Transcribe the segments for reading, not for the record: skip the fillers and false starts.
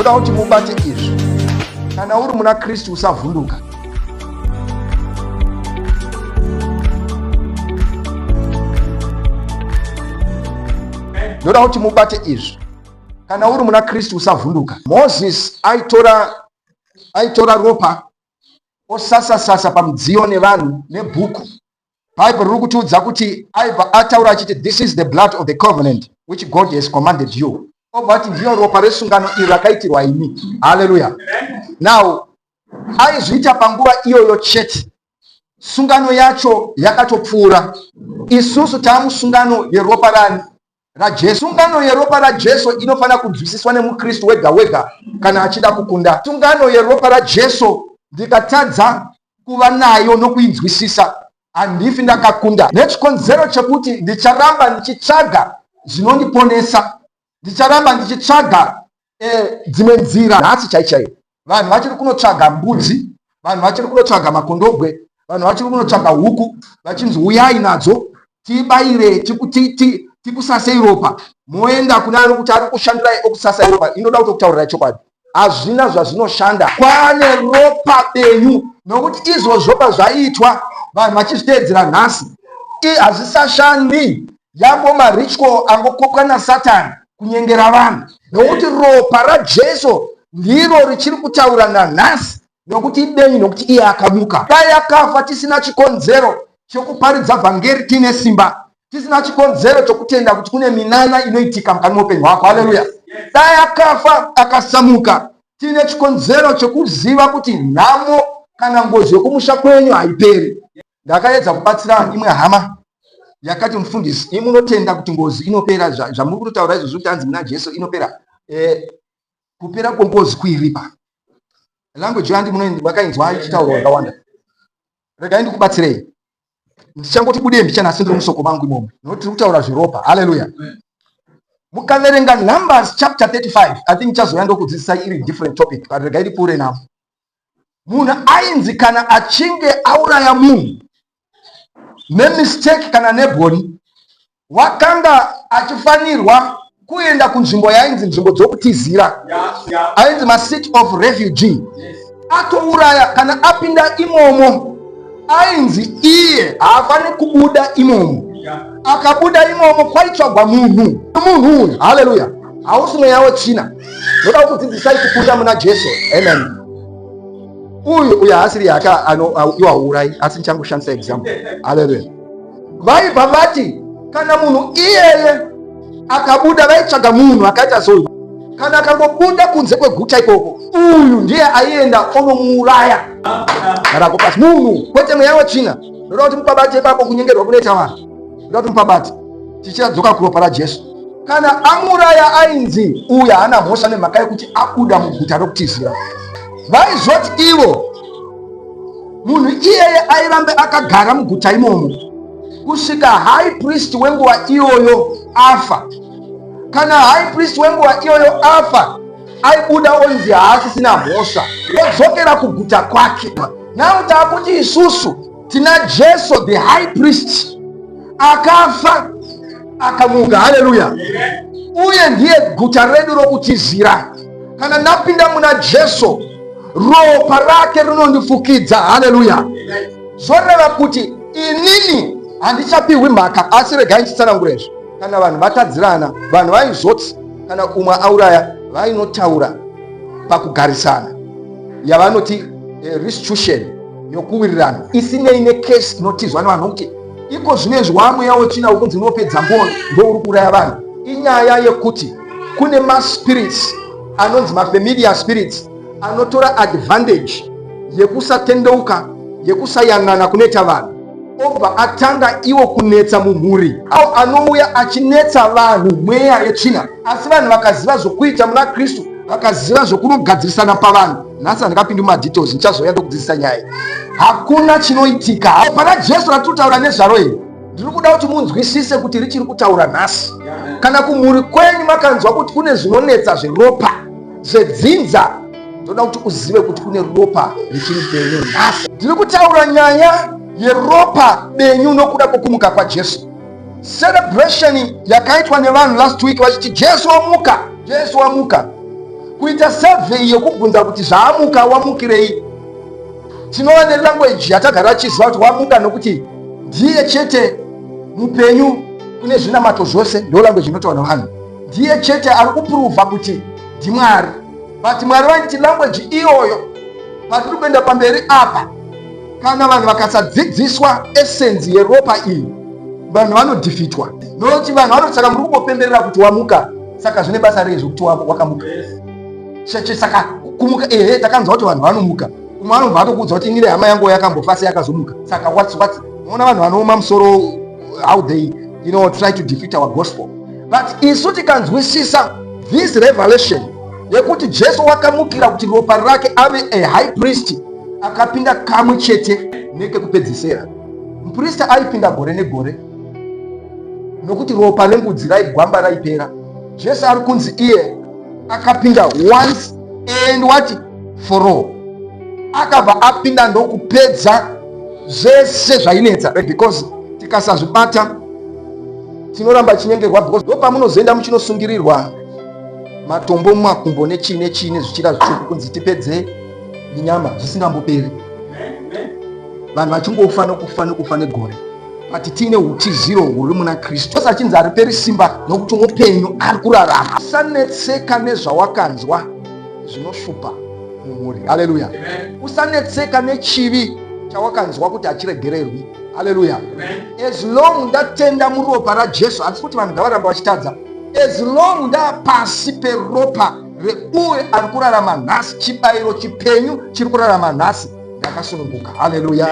Ndoda kuti mubate izvi. Kana uri muna Kristu usavhunduka. Ndoda kuti mubate izvi. Kana uri muna Kristu usavhunduka. Moses aitora aitora ropa osasa sasa pamudziyo nevanhu nebhuku. Bible riri kutiudza kuti aibva ataura achiti this is the blood of the covenant which God has commanded you. Obva ati ndiyo ropa resungano iri rakaitirwa imi. Haleluya. Now aizviita panguva iyoyo chete. Sungano yacho yakatopfuura. Isusu taamusungano yeropa rani? raJesu. Sungano yeropa raJesu inofanira kunzwisiswa nemuKristu wega wega kana achida kukunda. Sungano yeropa raJesu ndikatadza kuva nayo nokuinzwisisa, handifi ndakakunda nechikonzero chekuti ndicharamba ndichitsvaga zvinondiponesa, ndicharamba ndichitsvaga eh, dzimwe nzira. Nhasi chai chaiyo vanhu vachiri kunotsvaga mbudzi, vanhu vachiri kunotsvaga makondobwe, vanhu vachiri kunotsvaga huku, vachinzi uyai nadzo tibaire tikusasei ropa, moenda kune ari kuti ari kushandirai okusasai ropa. Inoda kutokutaurirai chokwadi, hazvina zvazvinoshanda. Kwane ropa benyu, nokuti izvozvo pazvaiitwa vanhu vachizviteedzera nhasi hazvisashandi. Yambo maritual angokopwa nasatani kunyengera vanhu, nokuti ropa raJesu ndiro richiri kutaura nanhasi, nokuti ibenyu, nokuti iye akamuka. Dai akafa tisina chikonzero chekuparidza vhangeri tiine simba, tisina chikonzero chokutenda kuti kune minana inoitika mukati meupenyu hwako. Haleluya! Dai akafa akasamuka tiine chikonzero chekuziva kuti nhamo kana ngozi yokumusha kwenyu haiperi. Ndakaedza kubatsira imwe hama yakati, mufundisi, imi munotenda kuti ngozi inopera, zvamuri kutotaura izvozvo kuti hanzi muna Jesu inopera. E, kupera kwengozi kuiripa. Language yandi makainzwa ichitaurwa kakawanda. Regai ndikubatsirei. Ndichangoti budei mbichana asi ndiri musoko mangu imomo. Nokuti tiri kutaura zveropa. Haleluya. Mukaverenga Numbers chapter 35, I think chazouya ndokudzidzisai iri different topic, but regai ndipfuure navo. Munhu ainzi kana achinge auraya munhu nemistake kana nebwoni, wakanga achifanirwa kuenda kunzvimbo yainzi nzvimbo dzokutizira, ainzi macity of refugee. Atouraya kana apinda imomo, ainzi iye haafaniri kubuda imomo. Akabuda imomo kwaitsvagwa munhu. Munhu uyu, haleluya, hausi mweya wetsvina. Ndoda kukudzidzisai kukunda muna Jesu. Amen. Uyu uyu haasiri yaka ano iwo hauurayi, asi ndichangoshandisa example. Haleluya. Vaibva vati kana munhu iyeye akabuda, vaitsvaga munhu akaita seuyu. Kana akangobuda kunze kweguta ikoko, uyu ndiye aienda onomuuraya. Rako pasi munhu, kwete mweya wetsvina. Ndoda kuti mupabate ipapo kunyengerwa kunoita vanhu. Ndoda kuti mupabate. Tichadzoka kuropa raJesu. Kana amuuraya ainzi uyu haana mhosva nemhaka yekuti abuda muguta rokutizira. Vaizoti ivo munhu iyeye airambe akagara muguta imomo kusvika high priest wenguva iyoyo afa. Kana high priest wenguva iyoyo afa, aibuda onzi haasisina mhosva, odzokera kuguta kwake. Now taakuti isusu tina Jesu the high priest akafa akamuka. Haleluya! Uye ndiye guta redu rokutizira. Kana ndapinda muna Jesu, ropa rake rinondifukidza. Haleluya! Zvoreva kuti inini handichapihwi mhaka. Asi regai nditsanangure izvi. Kana vanhu vatadzirana, vanhu vaizoti kana umwe auraya, vainotaura pakugarisana yavanoti restitution yokuwirirana isinei nekesi inotizwa nevanhu, nokuti iko zvino izvi wamweya wetsvina wekunzi unopedza mboro ndouri kuuraya vanhu. Inyaya yekuti kune maspirits anonzi mafamiliar spirits anotora advantage yekusatendeuka, yekusayanana kunoita vanhu, obva atanga iwo kunetsa mumhuri. Anouya achinetsa vanhu mweya yetsvina. Asi vanhu vakaziva zvokuita muna Kristu, vakaziva zvokunogadzirisana pavanhu. Nhasi handingapindi mumadetails, ndichazouya ndokudzidzisa nyaya. Hakuna chinoitika. Pana Jesu ratiri kutaura nezvaro iri, ndiri kuda kuti munzwisise kuti richiri kutaura nhasi. Kana kumhuri kwenyu makanzwa kuti kune zvinonetsa zveropa, zvedzinza, ndoda kuti uzive kuti kune ropa richiri benyu nhasi. Ndiri kutaura nyaya yeropa benyu nokuda kwokumuka kwaJesu. Celebration yakaitwa nevanhu last week vachiti Jesu wamuka, Jesu wamuka. Kuita survey yekubvunza kuti zvaamuka wamukirei. Tinova nelanguage yatagara tichiziva kuti wamuka nokuti ndiye chete mupenyu kune zvinamato zvose, ndo language inotaura navanhu. Ndiye chete ari kupuruvha kuti ndiMwari. But Mwari vaiti language iyoyo patiri kuenda pamberi apa, kana vanhu vakasadzidziswa essence yeropa iyi, vanhu vanodhifitwa. Nokuti vanhu vanoti saka muri kungopemberera kuti wamuka, saka zvine basa rei zvekuti wakamuka? Saka kumuka, ehe, takanzwa kuti vanhu vanomuka. Umwe anobva atokuudza kuti inire hama yangu yakambofa sei yakazomuka. Saka what's what's unoona vanhu vanooma musoro, how they try to defeat our gospel. But isu tikanzwisisa this revelation yekuti Jesu wakamukira kuti ropa rake ave a high priest akapinda kamwe chete nekekupedzisera. Muprista aipinda gore negore nokuti ropa rembudzi raigwamba raipera. Jesu ari kunzi iye akapinda once and what for all. Akabva apinda ndokupedza zvese zvainetsa, because tikasazvibata tinoramba chinyengerwa, because ndopamunozoenda muchinosungirirwa matombo mumakumbo nechii nechii nezvichira zvitsvuku kunzi tipedze minyama zvisingamboperi, vanhu vachingofa nokufa nokufa negore, but tiine utiziro huri muna Kristu. Ose achinzi hariperi simba nokuti mupenyu, ari kurarama. Usanetseka nezvawakanzwa zvinoshupa mumhuri. Haleluya. Usanetseka nechivi chawakanzwa kuti hachiregererwi. Haleluya. As long ndatenda muropa raJesu, hatisi kuti vanhu ngavaramba vachitadza. As long ndapasi peropa reuye ari kurarama nhasi, chibayiro chipenyu chiri kurarama nhasi, ndakasununguka. Haleluya.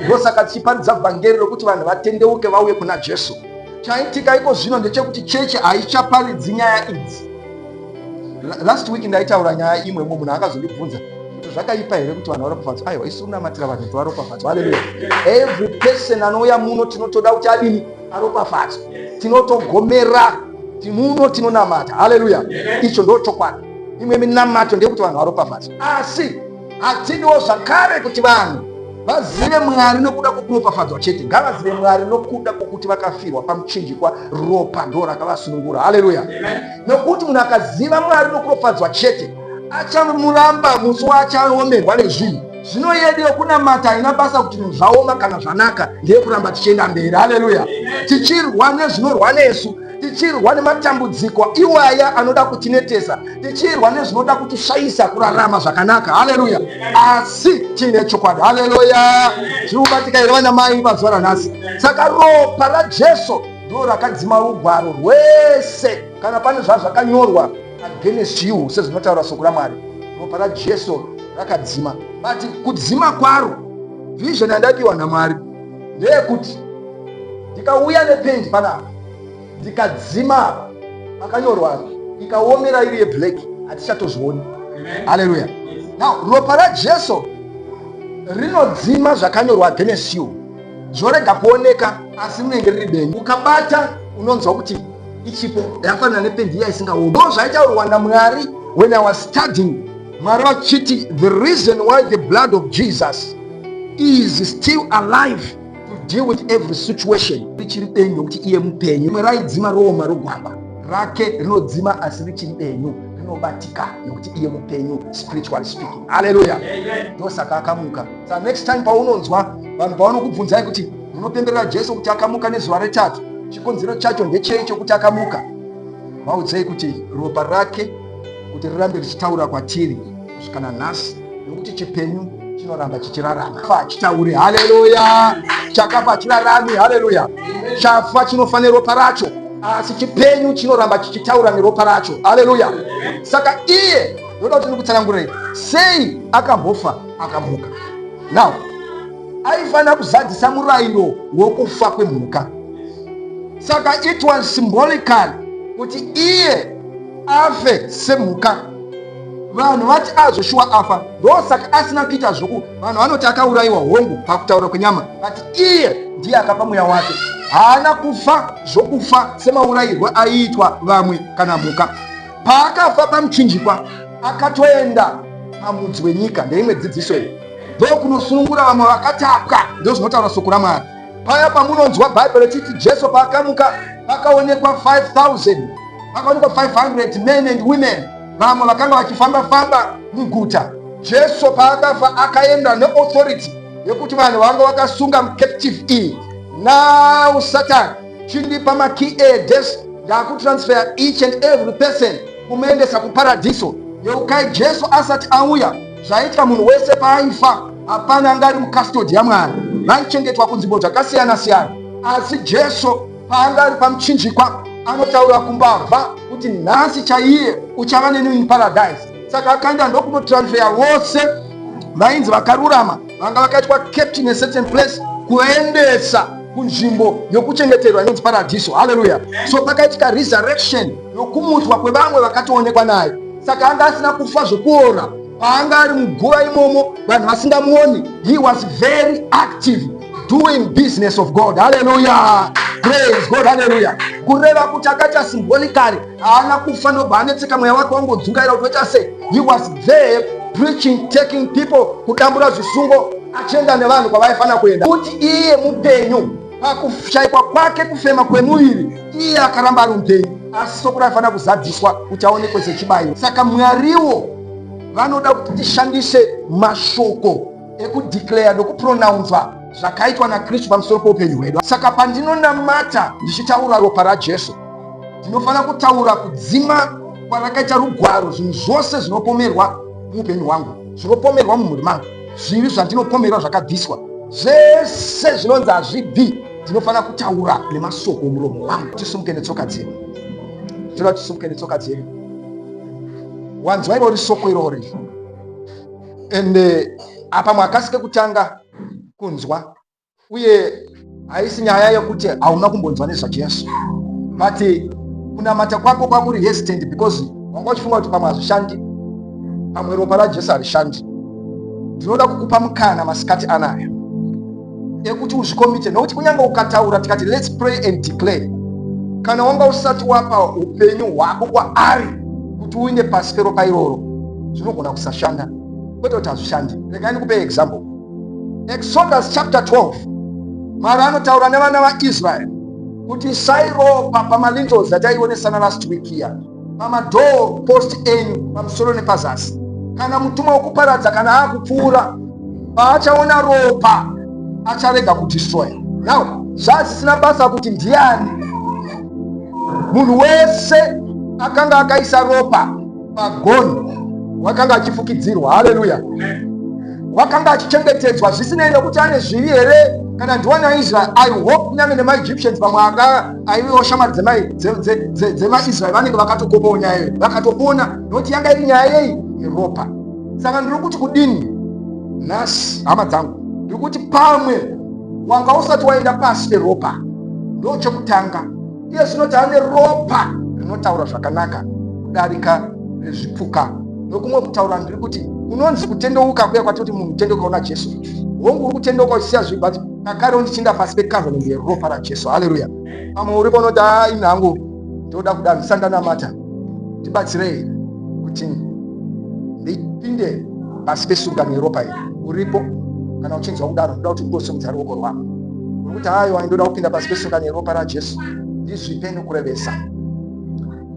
Ndosaka tichiparidza vhangeri rokuti vanhu vatendeuke vauye kuna Jesu. Chaitika iko zvino ndechekuti chechi haichaparidzi nyaya idzi. Last week ndaitaura nyaya imwe, mumwe munhu akazondibvunza kuti zvakaipa here kuti vanhu varopafadzwa. Aiwa, isu unamatira vanhu kuti varopafadzwa. Haleluya. Every person anouya muno tinotoda kuti adini? Aropafadzwa. Tinotogomera muno, tinonamata. Haleluya. Icho ndo chokwadi. Imwe minamato ndeyekuti vanhu varopafadzwa, asi hatidiwo zvakare kuti vanhu vazive Mwari nokuda kwokuropafadzwa chete. Ngavazive Mwari nokuda kwokuti vakafirwa pamuchinjikwa, ropa ndo rakavasunungura. Haleluya. Nokuti munhu akaziva Mwari nokuropafadzwa chete, achamuramba musi waachaomerwa nezvinhu. Zvino yedu yokunamata haina basa kuti zvinhu zvaoma kana zvanaka, ndeyekuramba tichienda mberi. Haleluya. Tichirwa nezvinorwa nesu, tichirwa nematambudziko iwaya anoda kutinetesa, tichirwa nezvinoda kutishaisa kurarama zvakanaka. Haleluya. Asi tiine chokwadi. Haleluya. Zviri kubatika here, vana mai, pazuva ranhasi? Saka ropa raJesu ndo rakadzima rugwaro rwese. Kana pane zvazvakanyorwa against you, sezvinotaura soko raMwari, ropa raJesu rakadzima. But kudzima kwaro, vision yandapiwa naMwari ndeyekuti ndikauya nependi panapa, ndikadzima apa pakanyorwa, ikaomera iri yeblack, hatichatozvioni. Haleluya. Now ropa raJesu rinodzima zvakanyorwa against you, zvorega kuoneka, asi rinenge riri benyu. Ukabata unonzwa kuti ichipo, yafanana nependi iya isingaomi. Ndo zvaitaurwa naMwari when I was studying. Mwari vachiti the reason why the blood of Jesus is still alive to deal with every situation, richiri benyu nokuti iye mupenyu. Rimwe raidzima rooma rogwamba, rake rinodzima asi richiri benyu, rinobatika nokuti iye mupenyu, spiritually speaking. Haleluya. Ndosaka akamuka. Sa next time paunonzwa vanhu pavanokubvunzai kuti munopemberera Jesu kuti akamuka nezuva retatu, chikonzero chacho ndechei chokuti akamuka, vaudzei kuti ropa rake kuti rirambe richitaura kwatiri kusvika nanhasi, nokuti chipenyu chinoramba chichirarama. Fa chitaure. Haleluya. Chakafa chirarami. Haleluya. Chafa chinofa neropa racho, asi chipenyu chinoramba chichitaura neropa racho. Haleluya. Saka iye ndoda kuti ndikutsanangurei sei akambofa akamuka. Now aifanira kuzadzisa murayiro wokufa kwemhuka. Saka it was symbolical kuti iye afe semhuka, vanhu vati azoshuwa afa. Ndosaka asina kuita zvoku vanhu vanoti akaurayiwa. Hongu, pakutaura kwenyama, but iye ndiye akapa mweya wake. Haana kufa zvokufa semaurayirwo aiitwa vamwe kana mhuka. Paakafa pamuchinjikwa, akatoenda pamudzi wenyika. Ndeimwe dzidziso iyi, ndokunosunungura vamwe vakatapwa. Ndo zvinotaura soko raMwari. Paya pamunonzwa Bhaibheri richiti Jesu paakamuka pakaonekwa 5000, pakaonekwa 500 men and women. Vamwe vakanga vachifamba-famba muguta. Jesu paakafa akaenda neauthority yekuti vanhu vanga vakasunga mucaptive iyi. Now Satan chindipa makey edeath, ndakutransfer each and every person kumuendesa kuparadiso. Yeukai Jesu asati auya, zvaiita munhu wese paaifa hapana anga ari mucustody yaMwari, vaichengetwa kunzvimbo dzakasiyana siyana. Asi Jesu paanga ari pamuchinjikwa anotaura kumbavha kuti nhasi chaiye uchava neni in paradise. Saka akaenda ndokunotransferya vose vainzi vakarurama vanga vakaitwa kept in a certain place kuendesa kunzvimbo yokuchengeterwa inonzi paradiso. Haleluya! So pakaitika resurrection yokumutswa kwevamwe vakatoonekwa naye. Saka anga asina kufa zvekuora paanga ari muguva imomo vanhu vasingamuoni. He was very active doing business of God. Haleluya, praise God, haleluya. Kureva kuti akaita symbolically, haana kufa ndobva anetseka mweya wake wangodzungaira kuti oita sei. He was there preaching, taking people, kudambura zvisungo, achienda nevanhu kwavaifanira kuenda. Kuti iye mupenyu, pakushaikwa kwake kufema kwemuviri, iye akaramba ari mupenyu, asi soko raifanira kuzadziswa kuti aonekwe sechibayiro. Saka Mwariwo vanoda kuti tishandise mashoko ekudeclare nokupronounsa zvakaitwa naKristu pamusoro poupenyu hwedu. Saka pandinonamata ndichitaura ropa raJesu, ndinofanira kutaura kudzima kwarakaita rugwaro zvinhu zvose zvinopomerwa muupenyu hwangu, zvinopomerwa mumhuri mangu, zvivi zvandinopomerwa zvakabviswa, zvese zvinonzi hazvibvi, ndinofanira kutaura nemasoko omuromo wangu. Tisumuke netsoka dzedu, toda tisumuke netsoka dzedu. Wanzwa irori soko irori, ende apa mwakasike kutanga kunzwa, uye haisi nyaya yekuti hauna kumbonzwa nezvaJesu, but kunamata kwako kwakuri hesitant because wanga uchifunga kuti pamwe hazvishandi, pamwe ropa raJesu harishandi. Ndinoda kukupa mukana masikati anaya ekuti uzvikomite, nokuti kunyange ukataura tikati let's pray and declare, kana wanga usati wapa upenyu hwako kwaari kuti uinde pasi peropa iroro, zvinogona kusashanda, kwete kuti hazvishandi. Regai ndikupe example. Exodus chapter 12, Mwari anotaura nevana vaIsraeri kuti isai ropa pamalintels ataionesana last week here, pamadoor post enyu pamusoro nepazasi. Kana mutumwa wekuparadza kana akupfuura, paachaona ropa acharega kudestroya. Now zvazisina basa kuti ndiani, munhu wese akanga akaisa ropa pagonhi wakanga achifukidzirwa. Haleluya! Wakanga achichengetedzwa zvisinei nekuti ane zvivi here kana ndiwana Israel. I hope kunyange nemaEgyptians pamwe anga aivewo shamwari dzemaIsrael vanenge vakatokopawo nyaya iyoyo, vakatopona, nokuti yanga iri nyaya yei? Yeropa. Saka ndiri kuti kudini nhasi, hama dzangu? Ndiri kuti pamwe wanga usati waenda pasi peropa, ndo chekutanga. Iye zvino taane ropa rinotaura zvakanaka kudarika rezvipuka. Nokumwe kutaura ndiri kuti kunonzi kutendeuka kuya kwatoti munhu tendeuka una Jesu, hongu uri kutendeuka uchisiya zvivi, but kakare undichinda pasi pecovenant yeropa raJesu. Haleluya! Pamwe uri panoti a ini hangu ndoda kuda ndisandanamata, tibatsirei kuti ndipinde pasi pesungano yeropa iri. Uripo kana uchinzwa kudaro, ndoda kuti ungosimudza ruoko rwako, uri kuti aiwa, ndoda kupinda pasi pesungano yeropa raJesu, ndizvipe nokurevesa.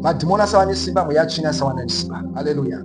Madhimoni asava nesimba, mweya tsvina asava nesimba. Haleluya!